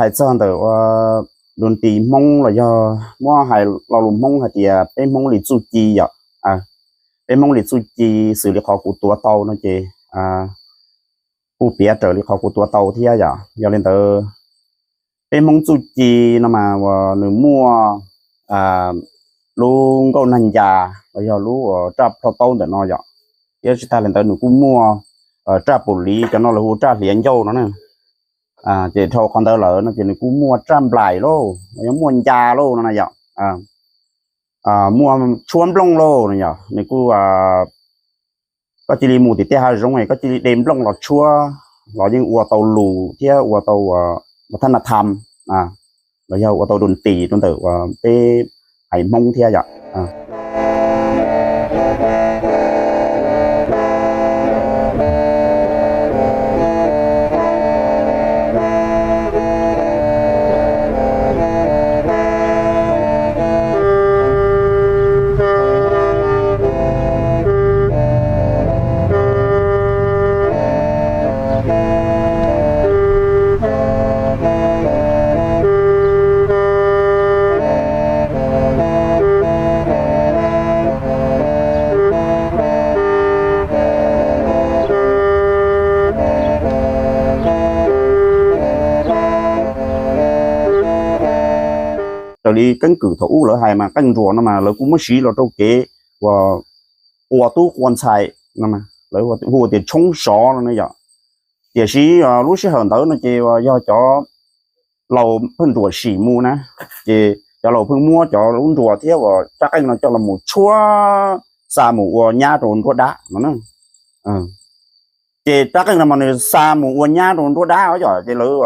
Hais txog ntawm ua lus ntis Hmoob los yog muab hais lo lus Hmoob hais tias peb Hmoob li txuj ci yom. Peb Hmoob li txuj ci xws li qhov kuv tuav tau no ces kuj piav raws li qhov kuv tuav tau thiab yom. Yog li ntawd, peb Hmoob txuj ci no mas uas nws muaj lub nkauj nag ncas los yog lub uas raj plho taub ntawm no yom. Thiab tsis tag li ntawd nws kuj muaj raj pum liv, cov no lawv hu raj hliav ncauj no na. Ces dhau qhov ntawd lawm no ces nws kuj muaj raj nplaim lauj, yog muaj ncas lauj no na yom. Muaj tshuab nplooj lauj no yom, nws kuj, koj cia li mus tim tej hav zoov es koj cia li de nplooj los tshuab los yeej ua tau lus thiab ua tau thaj na tham los yog ua tau dun tis rau ntawm uas peb haiv Hmoob thiab yom. Raws li keeb kwm thaum ub lawv hais mas qeej nruas no mas lawv kuj muab siv los rau kev uas qua tub qua ntxhais, lawv hu tias tshoob sov no ne yom. Tiam sis lub sij hawm ntawd no ces yog cov laus pheej nruam sim mus na, ces cov laus pheej muab cov lub nruas thiab uas rab qeej no coj los mus tshuab xa mus ua nyab rau nruab dab no. Ces rab qeej no mas nws xa mus ua nyab rau nruab dab yom, ces lawv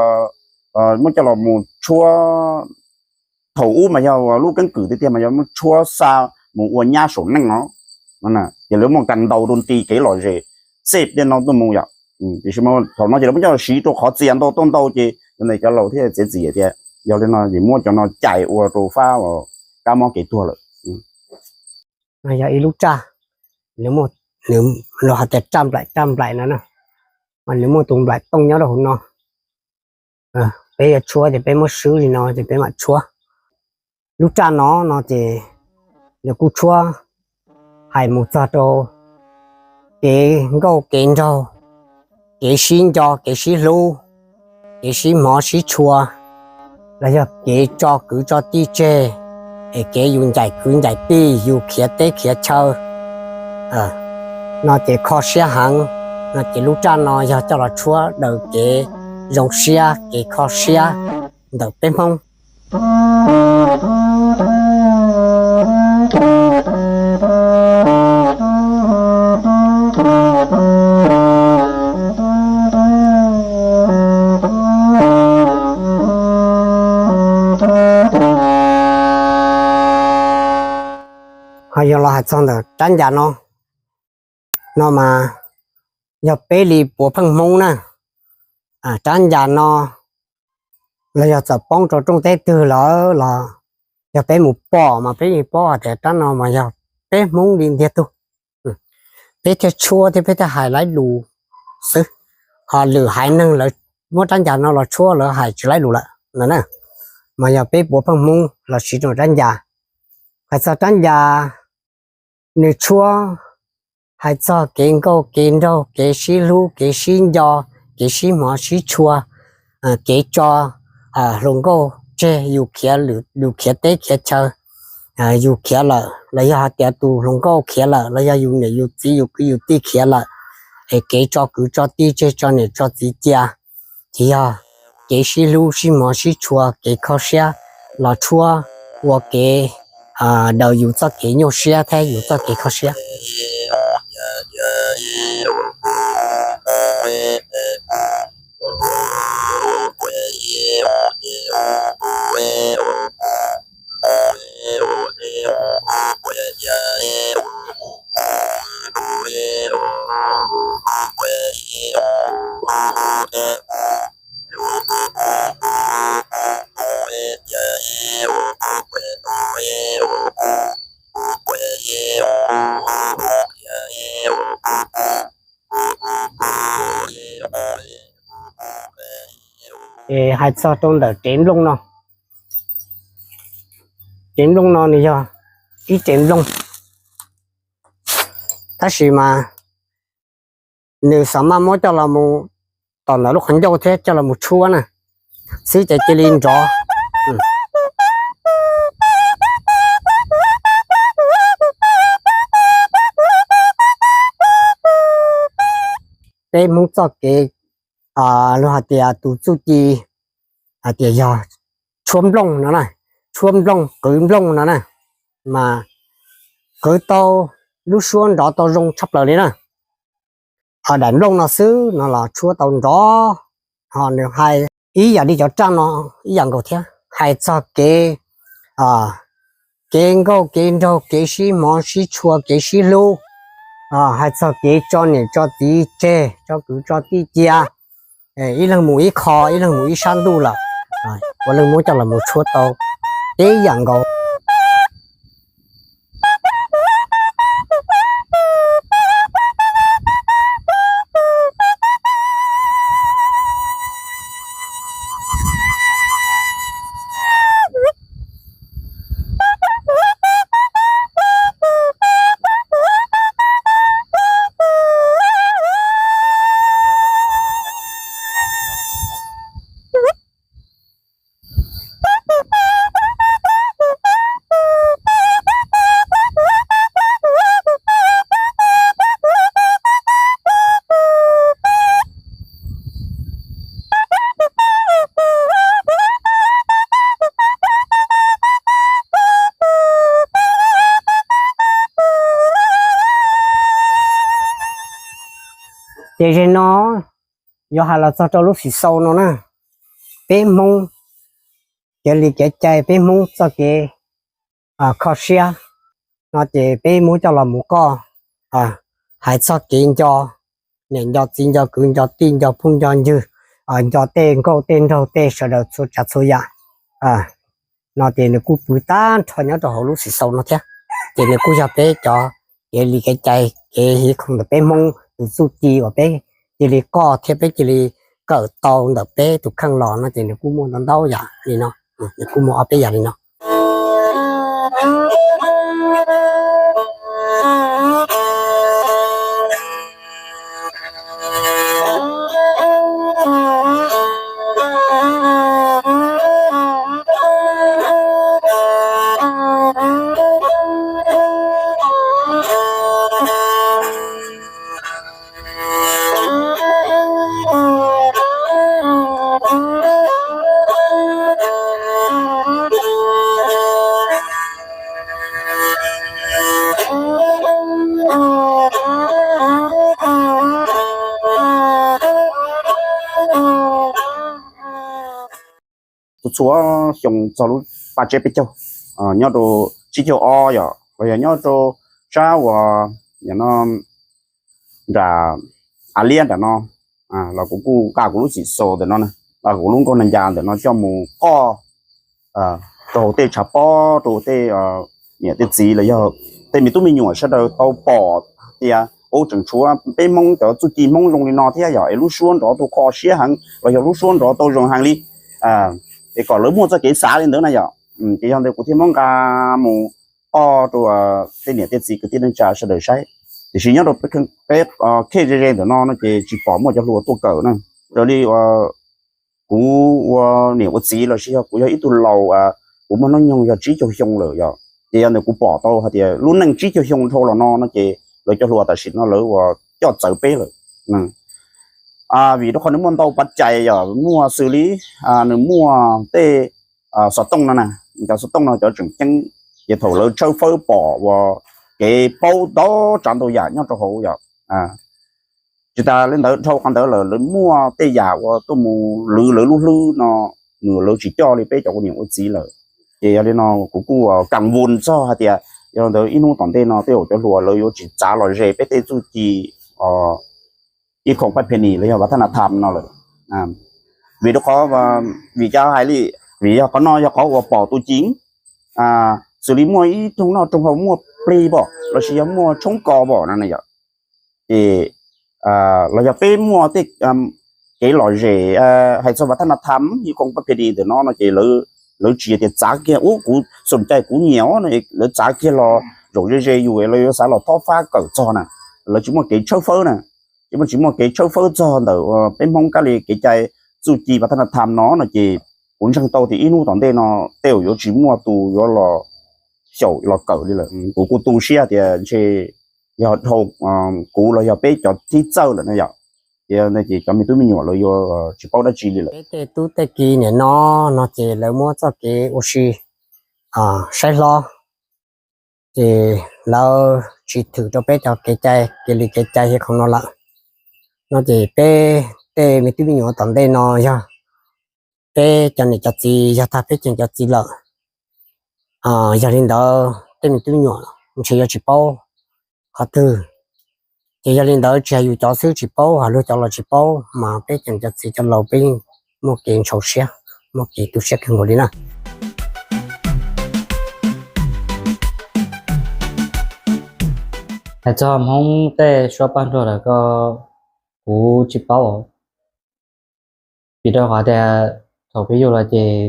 muab coj los mus tshuab. Thaum ub mas yog lub keeb kwm tiag tiag mas yog muab tshuab xa mus ua nyab saum neej no, ces lawv muaj kas ntaus rau nti kev lom zem xej tej no tuaj mus yom. Tiam sis thaum no ces lawv muab coj los siv rau qhov txias ntau tuaj ntau ces yog ntawd cov laus thiaj txiav txim tias yog li no ces muab cov no cais ua rau fab kab mob kev tuag lawm. No yog ib lub raj, nws, nws hais tias raj nplaim, raj nplaim no na, mas nws muaj tus nplaim tooj nyob rau hauv no. Peb yuav tshuab ces peb muab swb li no ces peb mam tshuab. Lub raj no no ces nws kuj tshuab hais mus txog rau kev nkauj kev nraug, kev sib nco kev sib hlub, kev sib hmov sib tshua, los yog kev tso kwv tso tij tseg, es kev yus ncaim kwv ncaim tij, yus khiav teb khiav chaw no ces kho siab heev. No ces lub raj no yog coj los tshuab daws kev zoo siab kev kho siab ntawm peb Hmoob. Ho yog los hais txog ntawm rab ncas no, no mas yog peb li puav pheej Hmoob na. Rab ncas no los yog txawm poob rau rooj teb twg lawm los yog peb mus pom mas peb yeej paub hais tias rab no mas yog peb Hmoob li ntiag tug. Peb thiaj tshuab thiab peb thiaj hais laib lus xwb, ho lwm haiv neeg lawv muab rab ncas no los tshuab lawv hais tsis laib lus lawm no na. Mas yog peb puav pheej Hmoob los siv rau rab ncas. Hais txog rab ncas, nws tshuab hais txog kev nkauj kev nraug, kev sib hlub kev sib nco, kev sib hmov sib tshua, kev tso hluas nkauj tseg yus khiav, yus khiav teb khiav chaw. yus khiav lawm los yog hais tias tus hluas nkauj khiav lawm los yog yus niam yus txiv yus kwv yus tij khiav lawm, es kev tso kwv tso tij tseg tso niam tso txiv cia, ces yog kev sib hlub sib hmov sib tshua kev kho siab los tshuab ua kev daws yus txoj kev nyuaj siab thiab yus txoj kev kho siab. Es hais txog rau ntawm tsev nplooj no, tsev nplooj no nws yog ib tsev nplooj, tab sis mas nws xav maj muab coj los mus tom ntawm lub qhov ncauj thiab coj los mus tshuab na, xwb ces cia li nrov. Peb Hmoob txoj kev, luag hais tias tus txuj ci hais tias yog tshuab nplooj no na, tshuab nplooj qwv nplooj no na, mas qwv tau lub suab nrov tau zoo tshaj plaws li na. Ho daim nplooj no xwb no los tshuab tau nrov. Ho nws hais ib yam li cov raj no ib yam nkaus thiab, hais txog kev, kev nkauj kev nraug kev sib hmov sib tshua kev sib hlub, hais txog kev tso niam tso txiv tseg tso kwv tso tij cia, ib leeg mus ib qho ib leeg mus ib sab ntuj lawm, puav leej muab coj los mus tshuab tau ib yam nkaus. Ces ze no yuav hais los txog rau lub xim xaus no na, peb Hmoob kev li kev cai peb Hmoob txoj kev kho siab no ces peb muab coj los mus koj, hais txog kev nco niam nco txiv nco kwv nco tij nco phooj nco ywg, nco tej nkauj tej nraug tej sawv daws txhua tsav txhua yam no ces nws kuj pw tag nrho nyob rau hauv lub xim xaus no thiab. Ces nws kuj yog peb cov kev li kev cai kev hiv khoom ntawm peb Hmoob tus txuj ci uas peb cia li koj thiab peb cia li kawm tau ntawm peb tus kheej los no ces nws kuj muaj ntau ntau yam li no, nws kuj muaj ob peb yam li no. Txhua txhua xyoo txog lub paj tsib peb caug, nyob rau tsib caug ob yom los yog nyob rau sab uas no nram av liab nram no los kuv kuj nqa kuv lub xim xaus ntawm no, nqa kuv lub nkauj na ncas ntawm no coj mus koj rau hauv tej tshav pob rau tej niam tej txiv los yog tej me tub me nyuam sawv daws tau pom tias ua tseem tshuav peb Hmoob cov txuj ci Hmoob zoo li no thiab yog es lub suab nrov tau kho siab heev los yog lub suab nrov tau zoo heev li, es kom lawv muaj txoj kev xav li ntawd na yom. Ces yog ntawd kuv thiaj muab nqa mus koj rau tej niam tej txiv kwv tij neej tsa sawv daws saib. Tiam sis nyob rau peb khej ze ze ntawm no no ces tsis pom muaj cov hluas tuaj kawm na. Raws li kuv ua niam ua txiv los sis yog kuv yog ib tug laus, kuv muaj hnub nyoog yog tsib caug xyoo lawm yom, Ces yog ntawm kuv pom tau hais tias lub neej tsib caug xyoo dhau los no no ces lawv cov hluas tam sim no lawv uas coj txawv peb lawm. Vim rau qhov nws muaj ntau pab cai yom, muaj xws li nws muaj tej xov tooj no na, cov xov tooj no cov tseem ceeb, ces thaum lawv tshawb fawb pom uas kev paub ntau tsav ntau yam nyob rau hauv yom. Tsis tas li ntawd, dhau qhov ntawd lawm lawv muaj tej yam uas tuaj mus lwv lawv lub hlwb no, nws lawv tsis coj li peb cov ua niam ua txiv lawm. Ces yog li no kuv kuj kam vun txog hais tias yog li ntawd ib hnub tom ntej no tej zaum cov hluas lawv yuav tsis txav los ze peb tej txuj ci ib khoom paj phe nis los yog vaj thab na tham no lawm. Vim rau qhov, vim cas hais li, vim yog qhov no yog qhov uas pom tus ci, xws li muaj ib rooj noj rooj haus muaj plig pom lossis yog muaj tshoob kos pom no na yom, ces los yog peb muaj tej kev lom zem hais txog vaj thab na tham ib khoom paj phe nis ntawm no no ces lawv tsis tias txav kiag ub kuv xom cai kuv nyiam no, lawv txav kiag los zaum ze ze yus los yuav xav los thob fab kawm txog na, lawv tsis muaj kev tshawb fawb na. Ces muaj tsis muaj kev tshawb fawb txog ntawm peb Hmoob kab li kev cai txuj ci vaj thab na tham no no ces kuv ntseeg tau tias ib hnub tom ntej no tej zaum yuav tsis muaj tus yuav los xyaum los kawm li lawm. Kuv kuj tu siab tias ntshe yog dhau kuv los yog peb cov thib txawj lawm na yom. Ces cov me tub me nyuam lawv yuav tsis paub dab tsi li lawm. Peb tej tub tej ki niam no no ces lawv muab txoj kev ua si saib hlob, ces lawv tsis thwm rau peb cov kev cai kev li kev cai hiv khoom no lawm. No ces peb tej me tub me nyuam tom ntej no yog peb cov niam cov txiv, yog tag peb tseem cov txiv lawm. Yog li ntawd tej me tub me nyuam ntshe yuav tsis paub qhov twg. Ces yog li ntawd tsis hais yus cov xwb tsis paub, hais luag cov los tsis paub, mas peb tseem cov txiv cov laus peb yeej muaj kev ntshau siab, muaj kev tu siab kawg nkaus li na. Hais txog Hmoob tej suab paj nruag lawm ko, kuv tsis paub. Vim rau qhov tias thaum peb yug los ces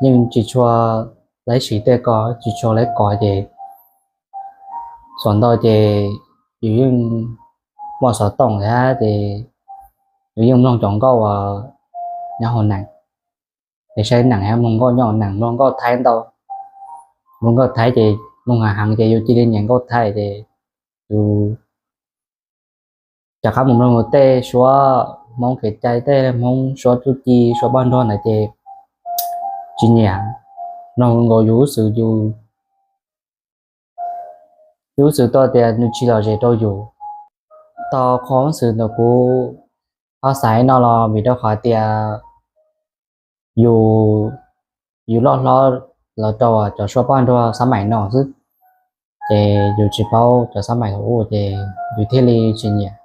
yeej tsis tshua laib siv tej ko, tsis tshua laib kov ces xuas ntau ces yus yeej muaj xov tooj thiab ces yus yeej mloog cov nkauj uas nyob hauv nees, es saib nees thiab mloog nkauj nyob hauv nees, mloog nkauj thaib ntau, mloog nkauj thaib ces mloog heev heev ces yus cia li nyiam nkauj thaib ces yus rov qab mus mloog tej suab Hmoob kev cai, tej Hmoob suab txuj ci, suab paj nruag ntawd ces tsis nyiam, mloog nkaus yus xwm, yus xwm tau tias nws tsis lom zem rau yus. Tau qhov xwm ntawm kuv ho xav no los vim rau qhov tias yus, yus loj hlob los rau cov suab paj nruag xab maim no xwb, ces yus tsis paub cov xab maim thaum ub ces yus thiaj li tsis nyiam.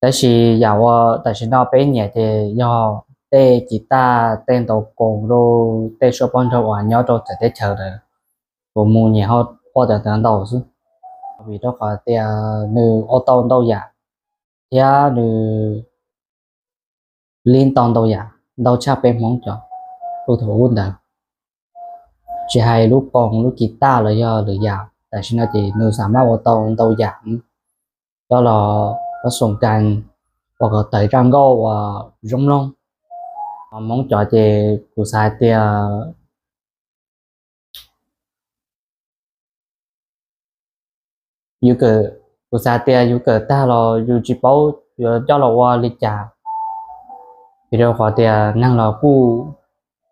Tab sis yam uas tam sim no peb nyiam ces yog tej kiv taj, tej ntaus koos, tej suab paj nruag uas nyob rau txawv teb chaws ntawd, kuv mus nyiam ho quaj cov ntawd ntau xwb, vim rau qhov tias nws ua tau ntau yam thiab nws lib tau ntau yam, ntau tshaj peb Hmoob cov lub thaum ub ntawd. Tsis hais lub koos lub kiv taj los yog lwm yam, tam sim no ces nws xam maj ua tau ntau yam coj los xoom kas ua kom tawm zaj nkauj uas zoo mloog. Hmoob cov ces kuv xav hais tias yus kawm, kuv xav tias yus kawm tag los yus tsis paub yuav coj los ua li cas, vim rau qhov tias neeg los kuj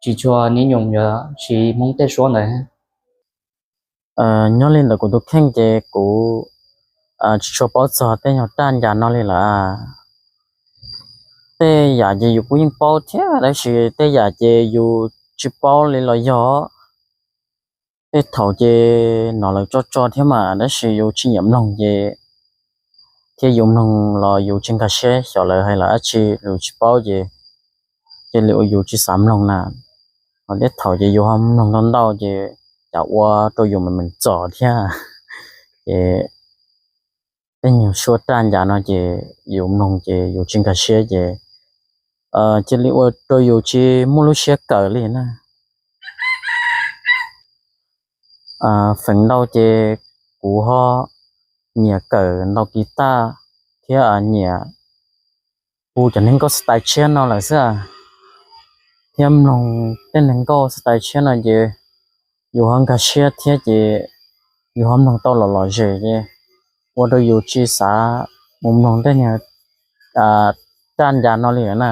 tsis tshua nib nyum yuav siv Hmoob tej suab ntawd. Nyob li ntawm kuv tus kheej ces kuv tsis tshua paub txog tej nyuag raj ncas no li lawm. Tej yam ces yus kuj yeej paub thiab tab sis tej yam ces yus tsis paub li los yog tej thaum ces hnov lawv tso tso thiab mas tab sis yus tsis nyiam mloog ces, thiab yus mloog los yus tsis nkag siab xyov lawv hais lawm dab tsi, yus tsis paub ces cia li ua yus tsis xav mloog na. Ho tej thaum ces yus ho mloog ntau ntau ces cas ua rau yus me me txom thiab. Ces tej nyuag suab raj ncas no ces yus mloog ces yus tsis nkag siab ces cia li ua rau yus tsis muaj lub siab kawm li na. Feem ntau ces kuv ho nyiam kawm ntaus kiv taj thiab nyiam hu cov neeg nkauj style tshiab no lawm xwb, thiab mloog tej neeg nkauj style tshiab no ces yus ho nkag siab thiab ces yus ho mloog tau lom lom zem ces ua rau yus tsis xav mus mloog tej niag raj ncas no li na.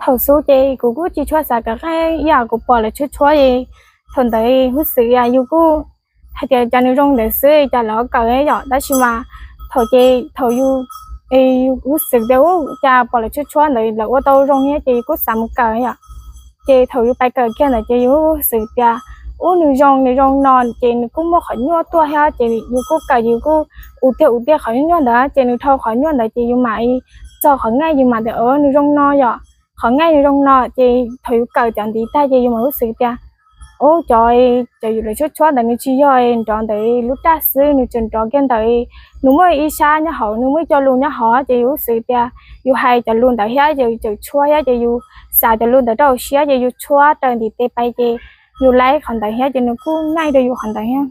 Thaum xub ces kuv kuj tsis tshua xav kawm qeej ib yam, kuv pom lawv tshuab tshuab es thaum ntawd huj xwm yus kuj hais tias cas nws zoo ntawd xwb cas lawv kawm yom, tab sis mas thaum ces thaum yus huj xwm tias ub cas pom lawv tshuab tshuab ntawd lawv ua tau zoo thiab ces yus kuj xav mus kawm yom. Ces thaum yus pais kawm kiag ntawd ces yus huj xwm tias ub nws zoo nws zoo no ces nws kuj muaj qhov nyuaj tuaj thiab ces yus kuj kawm yus kuj ua tiag ua tiag qhov nyuaj ntawd ces nws dhau qhov nyuaj ntawd ces yus mam txog qhov nqaij yus mam tias nws zoo no yom, qhov nqaij nws zoo no ces thaum yus kawm cov ntiv tag ces yus mam huj xwm tias ub cov, cov yus lawv tshuab tshuab ntawd nws tsis yog nrov ntawd lub raj xwb, nws tseem nrov kiag ntawd, nws muaj ib sab nyob hauv, nws muaj ib co lus nyob hauv ces yus huj xwm tias yus hais cov lus ntawd thiab ces yus tseem tshuab thiab ces yus xav cov lus ntawd rau hauv siab ces yus tshuab raws ntiv tes pais ces yus laib qhov ntawd thiab ces nws kuj nqaij rau yus qhov ntawd thiab.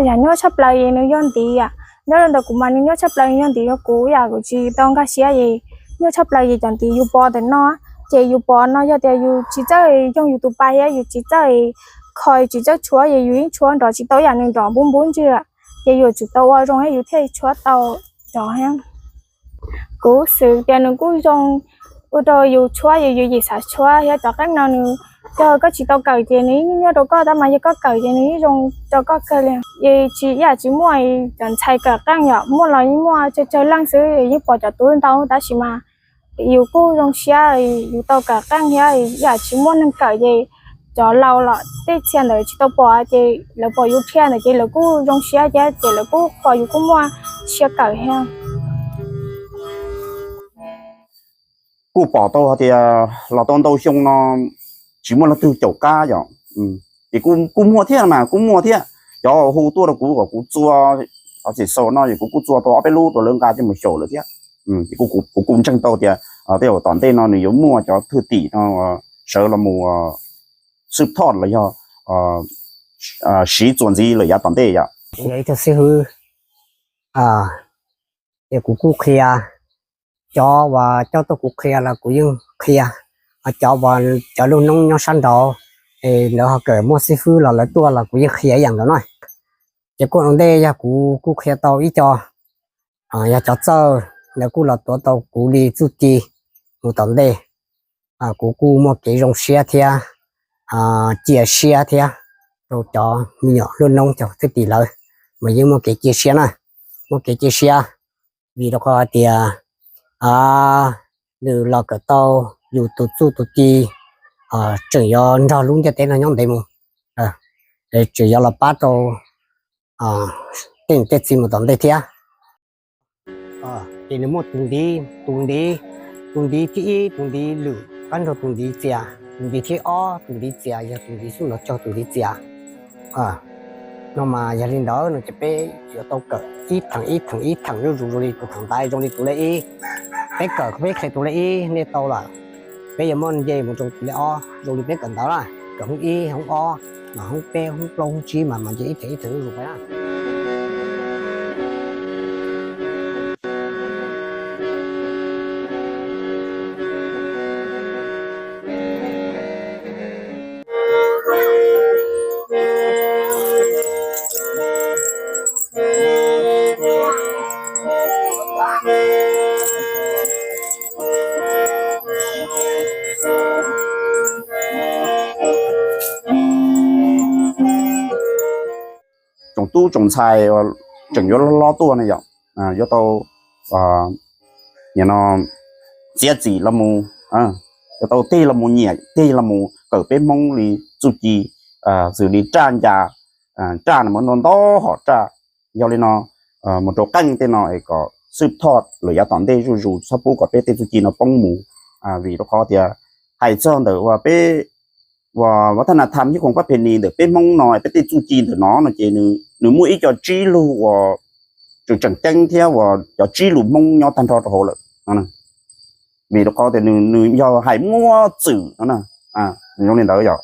Yam nyuaj tshaj plaws es nws yog ntiv yom, nyob rau ntawm kuv mas nws nyuaj tshaj plaws nws yog ntiv rau kuv yam kuv tsis tau nkag siab es nyuaj tshaj plaws es cov ntiv yus pov ntawm no ces yus pov no yog tias yus tsis txawj yoog yus tus pais thiab yus tsis txawj kho tsis txawj tshuab es yus yeej tshuab nrov tsis tau yam nws nrov npub npub ntswg ces yus tsum tau ua zoo thiab yus thiaj tshuab tau nrov thiab. Kuv xwm tias nws kuj zoo ua rau yus tshuab yus yim xav tshuab thiab cov qeej no nws yog koj tsis tau kawm ces nws yeej nyuaj rau koj tab mas yog koj kawm ces nws yeej zoo rau koj kawg li. Es tsis ib yam tsis muaj cov ntxhais kawm qeej yom, muaj los yeej muaj tsawg tsawg leej xwb yeej pom cov tub ntau tab sis mas yus kuj zoo siab yus tau kawm qeej thiab ib yam tsis muaj neeg kawm ces cov laus los tej txhia ntawd tsis tau pom ces lawv pom yus dhia ntawd ces lawv kuj zoo siab thiab ces lawv kuj qhuas yus kuj muaj siab kawm thiab. Kuj pom tau hais tias los tau ntau xyoo no tsis muaj leej twg caum qab yom. Ces kuj muaj thiab mas kuj muaj thiab, cov hu tuaj rau kuv kom kuv txua, cov txim xaus no es kuv kuj txua tau ob peb lub rau lawv nqa coj mus xyaum lawm thiab. Ces kuv kuj ntseeg tau tias tej zaum tom ntej no nws yuav muaj cov thwj tim no sawv los mus xwb thoj los yog siv txuas ntxiv lawm yav tom ntej yom. Yog ib tug xib hwb, es kuv kuj qhia, cov uas coj tuaj kuv qhia los kuv yeej qhia, cov uas cov lub noob nyob sab nraud es lawv ho kawm muaj xib hwb los lawv tuaj los kuv yeej qhia ib yam nkaus no. Ces kuj ua ntej yog kuv kuj qhia tau ib co, yog cov txawj, lawv kuj los tuav tau kuv li txuj ci mus tom ntej. Kuv kuj muaj kev zoo siab thiab cia siab thiab rau cov me nyuam lub noob cov thwj tim lawv mas yeej muaj kev cia siab na, muaj kev cia siab vim rau qhov hais tias nws los kawm tau yus tus txuj tus ci tseem yuav nrog lub ntiaj teb no nyob ntev mus, tseem yuav los pab rau tej niam tej txiv mus tom ntej thiab. Ces nws muaj tus ntiv, tus ntiv, tus ntiv thib ib, tus ntiv lwm, qab nrog tus ntiv txias, tus ntiv thib ob, tus ntiv txias yog tus ntiv xub nrov tsaug tus ntiv txias. No mas yog li ntawd no ces peb yuav tau kawm ib theem ib theem ib theem zuj zus zoo li tus theem ntawd zoo li tus lej ib. Peb kawm peb qhia tus lej ib nej tau lawm, peb yuav muab nce mus rau tus lej ob zoo li peb kawm ntawd na, kawm hoob ib hoob ob, mas hoob peb hoob plaub hoob tsib mas mas nce ib theem ib theem zuj zus peb na. Tsoom tub tsoom ntxhais tseem yuav hlob tuaj ne yom, yuav tau no txiav txim los mus, yuav tau tig los mus nyiam tig los mus kawm peb Hmoob li txuj ci, xws li raj ncas, raj no mas ntau ntau hom raj. Yog li no mus rau qeej tej no es kom xwb thoj lawm yav tom ntej zuj zus, txhob pub kom peb tej txuj ci no poob mus. Vim rau qhov tias hais txog ntawm uas peb uas vaj thab na tham ib khoom pab phe ni ntawm peb Hmoob no peb tej txuj ci ntawm no no ces nws muaj ib co tsib lug uas tseem tseem ceeb thiab uas cov tsib lus Hmoob nyob tag nrho rau hauv lawm. Vim rau qhov tias nws, nws yog hais muab txwm no na. Nws zoo li ntawd yog.